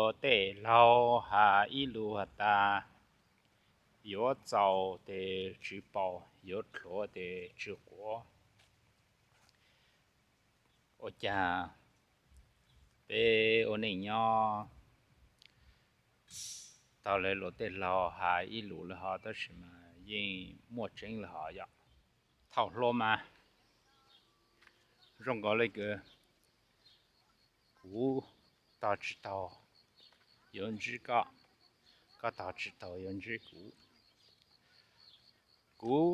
Luag tej laug has ib lus has tas, yuav txaus tes tsis paus, yuav dlhuav tes tsis quav. Ua cas peb ua neej nyob tau li luag tej laug has ib lus li hov, tab sis mas yeej muaj tseeb li hov yom. Thaum hluas mas zoo nkaus li kws kuv tos tsis taus yuav ntsib koj, koj tos tsis taus yuav ntsib kuv. Kuv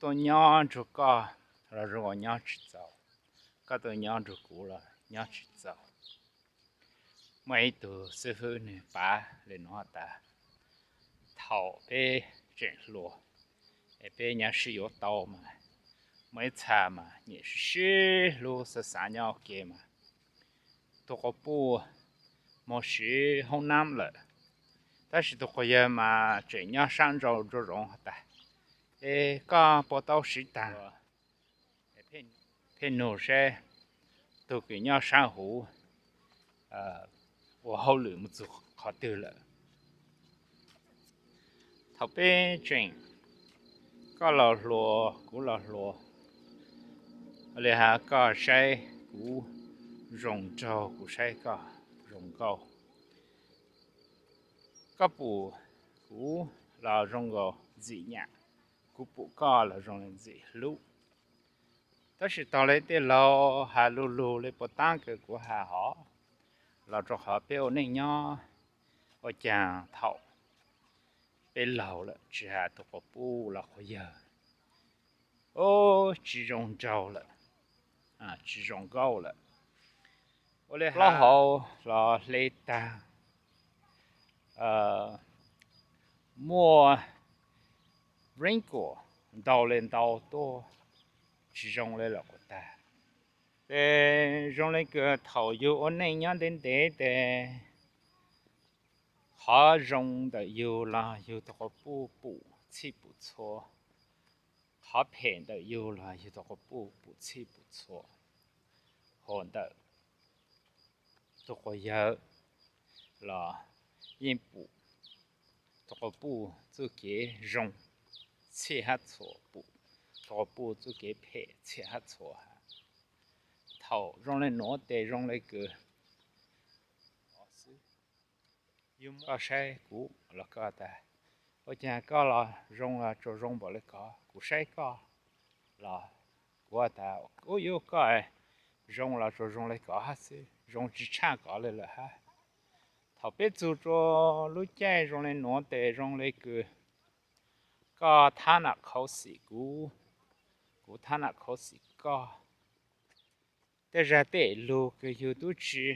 tuaj nyob nrug koj los zoo nkaus nyob tsis txaus, koj tuaj nyob nrug kuv los nyob tsis txaus. Muaj ib tug xib hwb nws pav li nuav tas, thaum peb tseem hluas es peb nyab sib yuav tau mas muaj ib txha mas nyem sib sib hlub xav xav nyob ua ke mas tus quas puj moog siv hoob nab lawm, tab sis tus quas yawg mas tseem nyob sab nraud nraum zoov has tas, es koj puas tau siv taag? Peb nug saib tug kws nyob saab huv ua hauj lwm mus txug qhov twg lawm. Thaum peb tseem, koj los hluas kuv los hluas, ua li has koj saib kuv zoo nraug, kuv saib koj zoo nkauj. Koj pum kuv los zoo nkaus ntxim nyam, kuv pum koj los zoo li ntxim hlub. Tab sis tog li tej laug has lug lug li puas taab kws kuv has hov, los rau qhov peb ua neej nyob ua caag thaum peb laug lawm tsis has tus quas puj los quas yawg, tsis zoo nraug lawm, tsis zoo nkauj lawm. Ua li plaub hau los hle taag, muaj wrinkle ntau li ntau tuaj, tsis zoo li lawm quas tag. Ces zoo li kws thaum yug ua neej nyob ntev ntev tes qhov zoo ntawm yug los yug tus quas puj pum txhij pum txhua, qhov phem ntawm yug los yug tus quas puj pum txhij pum txhua. Hos ntawm tus quas yawg los yeej pum tus quas puj txuj kev zoo txhij hab txhua, pum tus quas puj txuj kev phem txhij hab txhua hab. Thaum zoo li nuav tes zoo li kws koj saib kuv los koj tas, ua caag koj los zoo los tsuas zoo npaum li kov, kuv saib koj los kuv tas, ub, yuav koj zoo los tsuas zoo li kov hab xwb, zoo tsis tshaj kov li lawm hab. Thaum peb txug rua lub caij zoo li nuav tes zoo li kws koj thab nam khauv xim kuv, kuv thab nam khauv xim koj. Tej zag tej lug kws yug tub tsi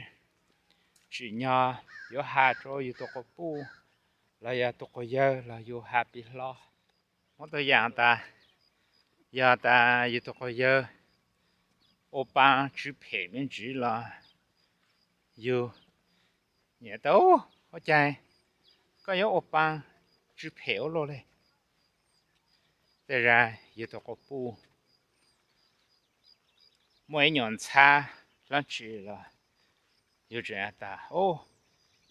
tsim nyog yuav has rua yug tus quas puj los yog tus quas yawg los yug has pib hlob. Muab tau yaam tas, yog tas yug tus quas yawg ua paa tsw phem me ntsis los yug nyiam tau, ua caag koj yuav ua paa tsw phem ua luaj li. Tej zag yug tus quas puj muaj ib nyuas ntxhab dlaab tsi los yug tseem has tas,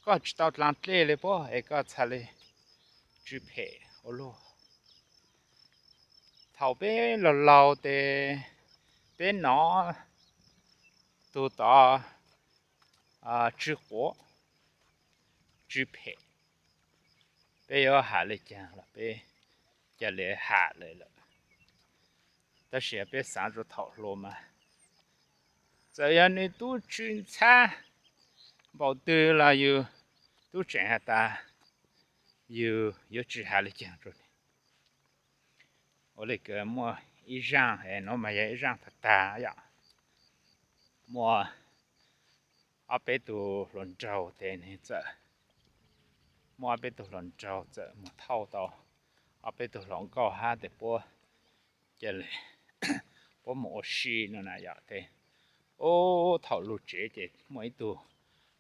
koj tsis tau dlaag dlej li puab es koj txhaj li tsw phem ua luaj. Thaum peb laug laug tes peb nov tug tod tsw quav tsw phem, peb yuav has le caag los peb ca le has le lawm. Tab sis peb xaav rua thaum hluas mas txawm yog nwg tub tsw ntxhab npaum twg los yug tub tseem has tas yug yuav tsi has le caag rua nwg. Ua le kws muaj ib zaaj, nuav mas yog ib zaaj tag tag yom, muaj ob peb tug hluas nraug tes nwg txawm, muaj ob peb tug hluas nraug txawm moog thauj tau ob peb tug hluas nkauj hab tes puab ca le, puab moog ua si no na yom tes, ub, thaum lug tsev ces muaj ib tug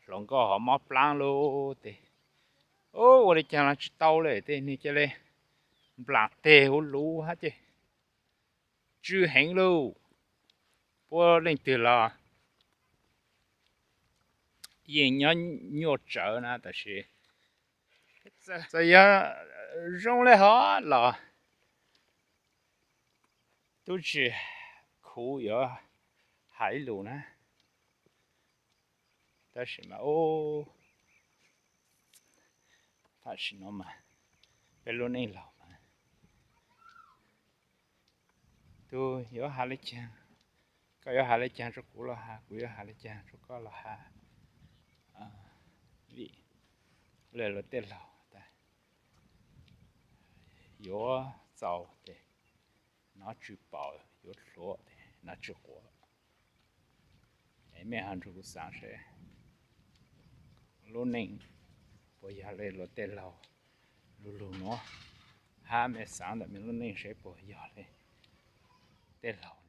hluas nkauj ho mob plaab lug tes, ub, ua le caag los tsi tau le tes nwg ca le nplaam teg huv luv hab ces tsw heev lauj. Puab leej twg los yeej nyob nyuaj tsawv na, tab sis txawm yog zoo li hov los tub tsis khuv yuav hais ib lus na. Tab sis mas ub, tam sim no mas peb lub neej laus mas, tus yuav hais li caag, koj yuav hais li caag rua kuv los has, kuv yuav hais li caag rua koj los has, vim le luag tej laug tas yuav txaus ces nov tsw paum, yuav hluav ces nov tsw quav. Es mej ho nrug kuv xaav seb lub neej puas yog le luag tej laug lug lug nuav, hab mej xaav ntawm mej lub neej seb puas yog le tej laug